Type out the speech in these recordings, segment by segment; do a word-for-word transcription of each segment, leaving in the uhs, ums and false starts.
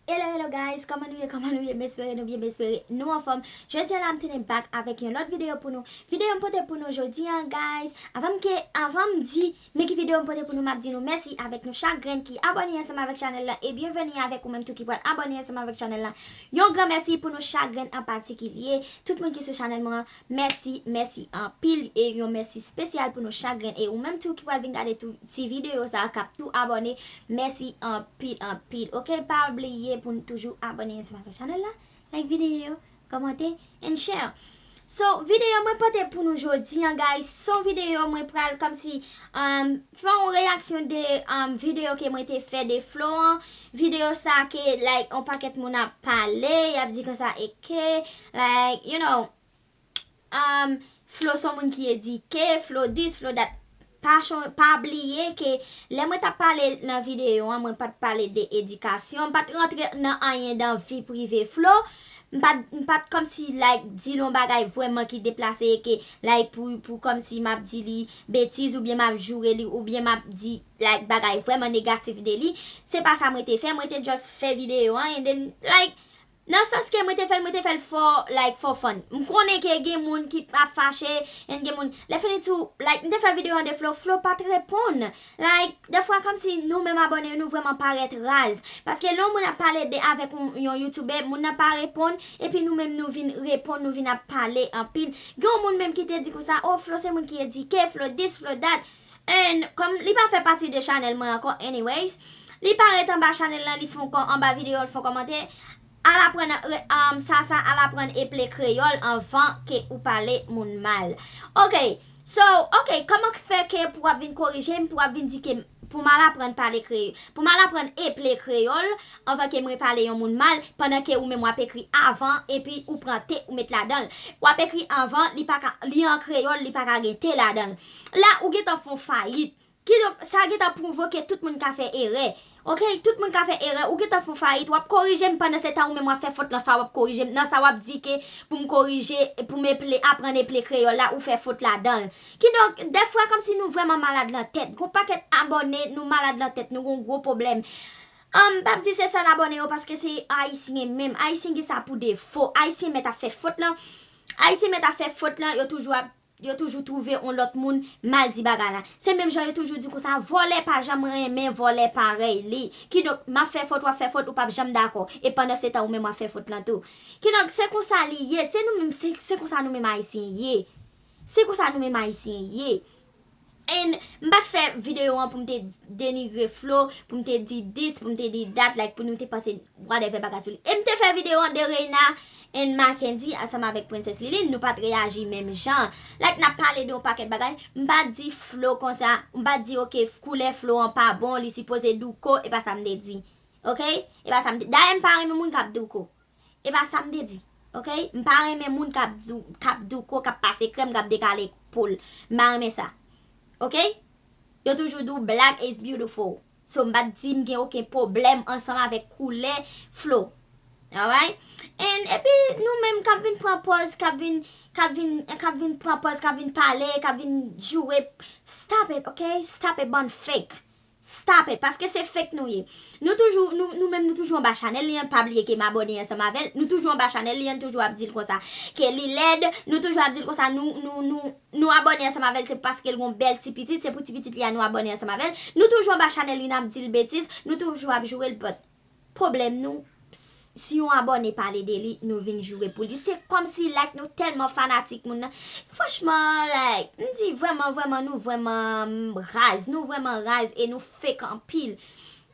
Hello, hello guys, kòman nou ye, kòman nou ye? M espere nou byen, m espere nou anfòm. Jodi a la, m tounen back avèk yon lòt videyo pou nou. Videyo m pote pou nou jodi a, guys, avan m ke, avan m di men ki videyo m pote pou nou, m ap di nou mèsi avèk nou chak grenn ki abòne ansanm avèk chanèl la, e byenveni avèk ou menm tou ki pral abòne ansanm avèk chanèl la. Yon gran mèsi pou nou chak grenn an patikilye, tout moun ki sou chanèl mwen an, mèsi, mèsi anpil, e yon mèsi espesyal pou nou chak grenn, e ou menm tou ki pral vin gade tou ti videyo sa a, k ap tou abòne, mèsi anpil, anpil. Oke, pa bliye pou n toujou abòne ansanm avèk chanèl la, like videyo, kòmante, and share. So, videyo mwen pote pou nou jodi a, guys, se yon videyo mwen pral kòmsi, um, fè yon reyaksyon de, um, videyo ke mwen te fè de Flo an. Videyo sa ke, like, yon pakèt moun ap pale, y ap di konsa, e ke, like, you know, um, Flo se yon moun ki edike, Flo this, Flo that. Pa chon-, pa bliye ke lè mwen t ap pale nan videyo an, mwen pa t pale de edikasyon, m pa t rantre nan anyen dan vi prive Flo. M pa t, m pa t kòmsi, like, di l yon bagay vrèman ki deplase e ke, like, pou, pou kòmsi m ap di li betiz oubyen m ap joure li oubyen m ap di, like, bagay vrèman negatif de li. Se pa sa mwen te fè, mwen te just fè videyo an, and then, like, nan sans ke mwen te fè l, mwen te fè l for, like, for fun. M konnen ke gen moun ki ap fache, and gen moun, lè fini tou, like, m te fè videyo an de Flo, Flo pa t reponn. Like, dèfwa kòmsi nou menm abòne yo, nou vrèman parèt raz. Paske lè yon moun ap pale de, avèk yon, yon youtubè, moun nan pa reponn, epi nou menm nou vin reponn, nou vin ap pale anpil. Gen yon moun menm ki te di konsa, oh, Flo se moun ki edike, Flo this, Flo that. And, kòm li pa fè pati de chanèl mwen ankò, anyways, li parèt anba chanèl lan, li fè yon kò-, anba videyo, li fè yon kòmantè, al aprann, re-, um, sa, sa, al aprann eple kreyòl anvan ke ou pale moun mal. Oke, so, oke, kòman k fè ke pou w ap vin korije m, pou w ap vin di ke m, pou m al aprann pale kreyòl, pou m al aprann eple kreyòl, anvan ke mwen pale yon moun mal, pandan ke ou menm w ap ekri avan, epi ou pran te, ou met ladan l. W ap ekri avan, li pa ka, li an kreyòl, li pa ka gen te ladan l. La, ou gentan fè yon fayit. Kidonk, sa gentan pwouve ke tout moun ka fè erè. Oke, tout moun ka fè erè. Ou gentan fè yon fayit, w ap korije m pandan se tan ou menm w ap fè fot lan, sa w ap korije m, nan sa w ap di ke pou m korije, pou m eple, aprann eple kreyòl la, ou fè fot ladan l. Kidonk, dèfwa kòmsi nou vrèman malad nan tèt. Gon pakèt abòne, nou malad nan tèt, nou gon gwo pwoblèm. An, m p ap di se sèl abòne yo, paske se Ayisyen menm. Ayisyen gen sa pou defo. Ayisyen mèt ap fè fot lan. Ayisyen mèt ap fè fot lan, yo toujou ap, yo toujou twouve yon lòt moun mal di bagay la. Se menm jan yo toujou di konsa, vòlè pa janm renmen vòlè parèy li. Kidonk, m ap fè fot, w ap fè fot, ou p ap janm dakò. E pandan se tan, ou menm w ap fè fot lan tou. Kidonk, se konsa li ye. Se nou menm, se, se konsa nou menm Ayisyen ye. Se konsa nou menm Ayisyen ye. And m pa t fè videyo an pou m te denigre Flo, pou m te di this, pou m te di that, like, pou nou te panse whatever bagay sou li. E m te fè videyo an de Reina and Mackendy ansanm avèk Princess Liline, nou pa t reyaji menm jan. Like, n ap pale de yon pakèt bagay, m pa t di Flo konsa, m pa t di, oke, koulè Flo an pa bon, li sipoze douko, e pa sa m te di. Oke? E pa sa m te, dayè m pa renmen moun k ap douko. E pa sa m te di. Oke? M pa renmen moun k ap dou-, k ap douko, k ap pase krèm, k ap dekale po l. M pa renmen sa. Oke? Yo toujou di w black is beautiful. So, m pa t di m gen okenn pwoblèm ansanm avèk koulè Flo. Alright? And epi nou menm k ap vin pran pòz, k ap vin, k ap vin, k ap vin pran pòz, k ap vin pale, k ap vin joure. Stop it, oke? Stop it, bann fake. Stop it, paske se fake nou ye. Nou toujou, nou, nou menm nou toujou anba chanèl li an, pa bliye ke m abòne ansanm avè l. Nou toujou anba chanèl li an, nou toujou ap di l konsa ke li lèd, nou toujou ap di l konsa nou, nou, nou, nou abòne ansanm avè l, se paske l gon bèl ti pitit, se pou ti pitit li a nou abòne ansanm avè l. Nou toujou anba chanèl li, n ap di l betiz, nou toujou ap joure l, but pwoblèm nou, s-, si yon abòne pale de li, nou vin joure pou li. Se kòmsi, like, nou tèlman fanatik moun nan. Franchman, like, m di vrèman, vrèman, nou vrèman raz, nou vrèman raz e nou fake anpil.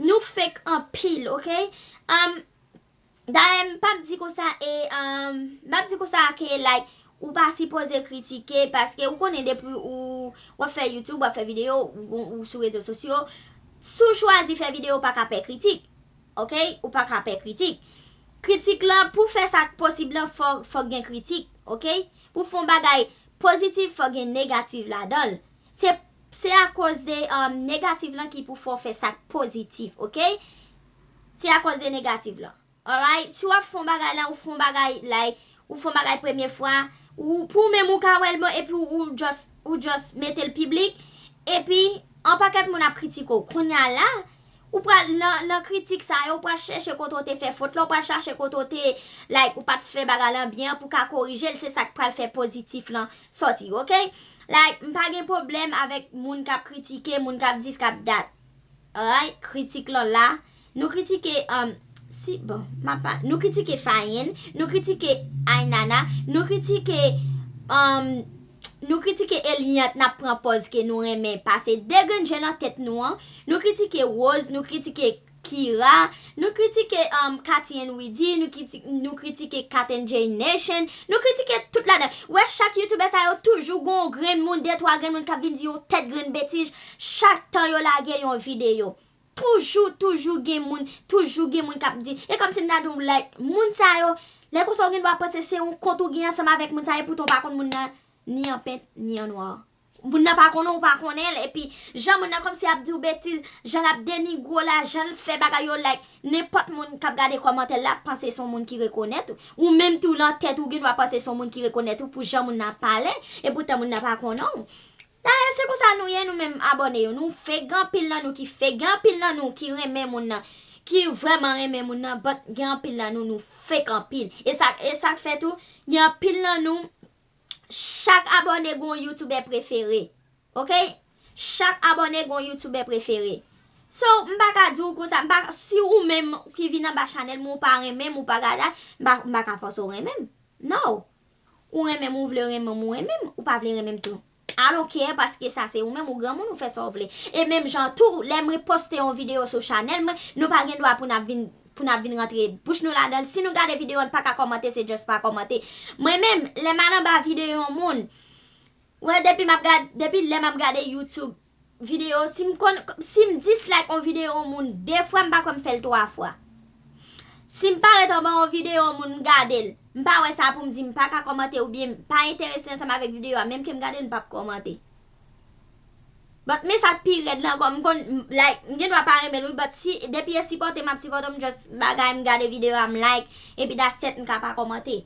Nou fake anpil, oke? Um, dayè, m p ap di konsa, e, um, m p ap di konsa ke, like, ou pa sipoze kritike, paske ou konnen depi ou, w ap fè YouTube, w ap fè videyo, ou, ou sou rezo sosyo, si w chwazi fè videyo, ou pa ka pè kritik. Oke? Ou pa ka pè kritik. Kritik lan, pou fè sa k posib lan, fò, fò gen kritik. Oke? Pou fè yon bagay pozitif, fò gen negatif ladan l. Se, se akoz de, um, negatif lan ki pou fè w fè sa k pozitif. Oke? Se akoz de negatif lan. Alright? Si w ap fè yon bagay lan, ou fè yon bagay, like, ou fè yon bagay premye fwa, ou, pou ou menm ou ka wè l bon, epi ou, ou just, ou just mete l piblik, epi yon pakèt moun ap kritike w. Kounye a la, Ou pral nan, nan kritik sa yo, ou pral chèche kote w te fè fot la, ou pral chache kote w te, like, ou pa t fè bagay lan byen pou ka korije l, se sa k pral fè pozitif lan sòti, oke? Like, m pa gen pwoblèm avèk moun k ap kritike, moun k ap dis, k ap dat. Alright, kritik lan la. Nou kritike, um, si, bon, m ap pa, nou kritike Fayen, nou kritike Aynana, nou kritike, um, nou kritike Eliant, n ap pran pòz ke nou renmen pase de grenn je nan tèt nou an. Nou kritike Rose, nou kritike Kira, nou kritike, um, Katy and Widy, nou kriti-, nou kritike Kat and J Nation, nou kritike tout ladan. Ou wè chak youtubè sa yo toujou gon grenn moun, de twa grenn moun k ap vin di yon tèt grenn betiz, chak tan yo lage yon videyo. Toujou, toujou gen moun, toujou gen moun k ap di. E kòmsi m ta di w, like, moun sa yo, lè konsa w gen dwa panse se yon kont ou gen ansanm avèk moun sa yo, epoutan w pa konn moun nan ni an pent, ni an nwa. Moun nan pa konnen w, ou pa konnen l, epi jan moun nan kòmsi ap di w betiz, jan l ap denigre w la, jan l fè bagay yo, like, nenpòt moun k ap gade kòmantè l la ap panse se yon moun ki rekonèt ou. Ou menm tou nan tèt ou gen dwa panse se yon moun ki rekonèt ou pou jan moun nan ap pale, epoutan moun nan pa konnen w. Dayè, se konsa nou ye, nou menm abòne yo. Nou fake, gen anpil nan nou ki fake, gen anpil nan nou ki renmen moun nan, ki vrèman renmen moun nan, but gen anpil nan nou, nou fake anpil. E sa, e sa k fè tou, gen anpil nan nou, chak abòne gon youtubè prefere. Oke? Chak abòne gon youtubè prefere. So, m pa ka di w konsa, m pa, si ou menm ki vin anba chanèl mwen, ou pa renmen m, ou pa gade, m pa, m pa ka fòse w renmen m. No. Ou renmen m, ou vle renmen m, ou renmen m, ou pa vle renmen m tou. I don't care, paske sa se ou menm, ou granmoun, ou fè sa w vle. E menm jan tou, lè mwen poste yon videyo sou chanèl mwen, nou pa gen dwa pou n ap vin, pou n ap vin rantre bouch nou ladan l. Si nou gade videyo a, n pa ka kòmante, se just pa kòmante. Mwen menm, lè m al anba videyo yon moun, wè, depi m ap gad-, depi lè m ap gade YouTube videyo, si m konn, si m dislike yon videyo yon moun de fwa, m pa kwè m fè l twa fwa. Si m parèt anba yon videyo yon moun, m gade l, m pa wè sa pou m di, m pa ka kòmante oubyen m pa enterese ansanm avèk videyo a, menm ke m gade l, m p ap kòmante. But men sa k pi rèd la ankò, m konn, m, like, m gen dwa pa renmen l wi, but si, depi e sipòte m ap sipòte, m just bagay, m gade videyo a, m like, epi that's it, m ka pa kòmante.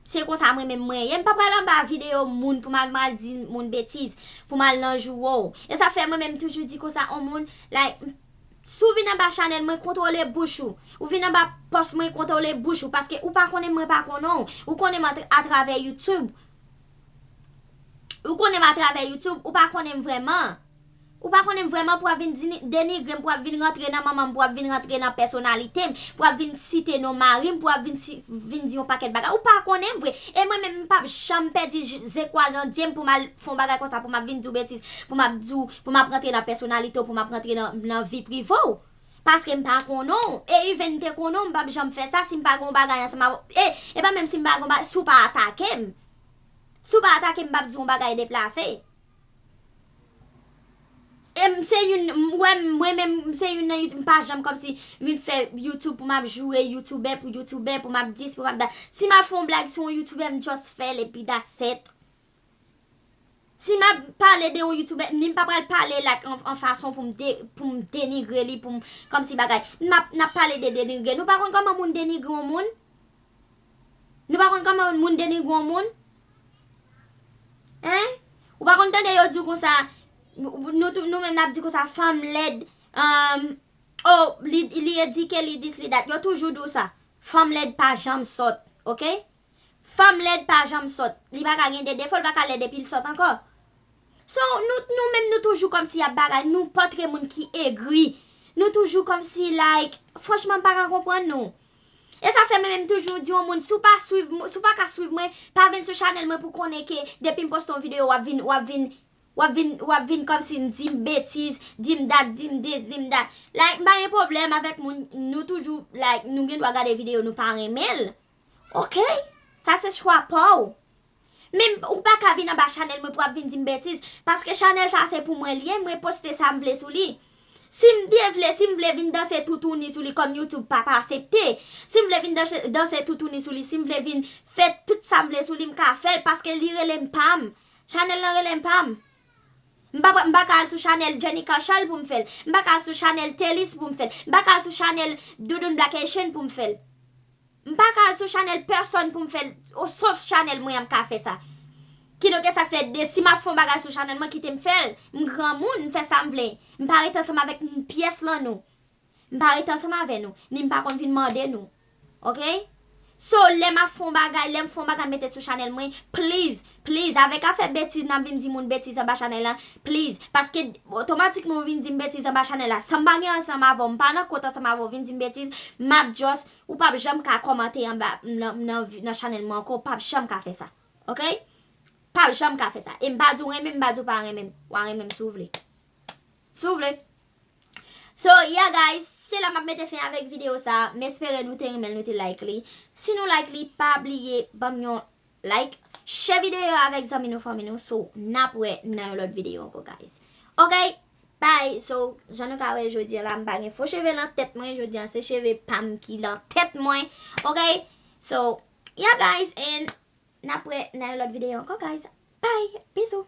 Se konsa mwen menm mwen ye. M pa pral anba videyo moun pou m al, m al di moun betiz, pou m al nan jouwo. E sa fè mwen menm m toujou di konsa, on moun, like, m, si w vin anba chanèl mwen, kontwole bouch ou. Ou vin anba pòs mwen, kontwole bouch ou, paske ou pa konnen m, mwen pa konnen w. Ou konnen m atra-, atravè YouTube. Ou konnen m atravè YouTube, ou pa konnen m vrèman. Ou pa konnen m vrèman pou w ap vin dini-, denigre m, pou w ap vin rantre nan manman m, pou w ap vin rantre nan pèsonalite m, pou w ap vin site non mari m, pou w ap vin si-, vin di yon pakèt bagay. Ou pa konnen m vre. E mwen menm, m p ap janm pèdi j-, zekwa jan dye m pou m al fè yon bagay konsa, pou m ap vin di w betiz, pou m ap di w, pou m ap rantre nan pèsonalite w, pou m ap rantre nan, nan vi prive w. Paske m pa konnen w. E even m te konnen w, m p ap janm fè sa si m pa gen yon bagay ansanm avè w. E, e pa menm si m pa gen yon bagay, si w pa atake m. Si w pa atake m, m p ap di w yon bagay deplase. E m se youn, m, wè m, mwen menm, m se youn nan yout-, m pa janm kòmsi vin fè YouTube pou m ap joure youtubè pou youtubè, pou m ap dis, pou m ap dat. Si m ap fè yon blag sou yon youtubè, m just fè l epi that's it. Si m ap pale de yon youtubè, ni m pa pral pale like an, an fason pou m de-, pou m denigre li, pou m, kòmsi bagay. N ap, n ap pale de denigre. Nou pa konn kòman moun denigre yon moun? Nou pa konn kòman moun denigre yon moun? Hein? Ou pa konn tande yo di w konsa, nou, nou tou, nou menm n ap di konsa, fanm lèd, um, oh, li, li edike, li dis, li dat. Yo toujou di w sa. Fanm lèd pa janm sòt, oke? Fanm lèd pa janm sòt. Li pa ka gen de defo, li pa ka lèd epi l sòt ankò. So, nou, nou menm nou toujou kòmsi ap bagay, nou pòtre moun ki egri. Nou toujou kòmsi, like, franchman, m pa ka konprann nou. E sa fè mwen menm toujou di yon moun, si w pa swiv m-, si w pa ka swiv mwen, pa vin sou chanèl mwen pou konnen ke depi m poste yon videyo, w ap vin, w ap vin, w ap vin, w ap vin kòmsi di m betiz, di m dat, di m dis, di m dat. Like, m pa gen pwoblèm avèk moun, nou toujou, like, nou gen dwa gade videyo, nou pa renmen l. Oke? Sa se chwa pa w. Men ou pa ka vin anba chanèl mwen pou ap vin di m betiz, paske chanèl sa se pou mwen l ye, mwen poste sa m vle sou li. Si m te vle, si m vle vin danse toutouni sou li kòm YouTube pa, pa aksepte, si m vle vin danse, danse toutouni sou li, si m vle vin fè tout sa m vle sou li, m ka fè l, paske li rele m pa m. Chanèl lan rele m pa m. M pa, m pa ka al sou chanèl Jenny Carchal pou m fè l. M pa ka al sou chanèl Telis pou m fè l. M pa ka al sou chanèl Doudoune Black Haitian pou m fè l. M pa ka al sou chanèl pèsòn pou m fè l, o, sof chanèl mwen an m ka fè sa. Kidonk, e sa k fè de, si m ap fè yon bagay sou chanèl mwen, kite m fè l. M granmoun, m fè sa m vle. M pa rete ansanm avèk n-, pyès lan nou. M pa rete ansanm avè nou, ni m pa konn vin mande nou. Oke? So, lè m ap fè yon bagay, lè m fè yon bagay, m mete sou chanèl mwen, please, please, avèk afè betiz, n ap vin di moun betiz anba chanèl lan, please. Paske otomatikman ou vin di m betiz anba chanèl la. San m pa gen ansanm avè w, m pa nan kont ansanm avè w, vin di m betiz, m ap just, ou p ap janm ka kòmante anba nan, nan, nan chanèl mwen ankò, ou p ap janm ka fè sa. Oke? P ap janm ka fè sa. E m pa di w renmen m, m pa di w pa renmen m. W a renmen m si w vle. Si w vle. So, yeah guys, se la m ap mete fen avèk videyo sa. M espere nou te renmen l, nou te like li. Si nou like li, pa bliye ban m yon like. Share videyo avèk zanmi nou, fanmi nou. So, n ap wè nan yon lòt videyo ankò, guys. Oke? Bye. So, jan nou ka wè jodi a la, m pa gen fo cheve nan tèt mwen. Jodi a, se cheve pa m ki nan tèt mwen. Oke? So, yeah guys, and n ap wè nan yon lòt videyo ankò, guys. Bye. Bizou.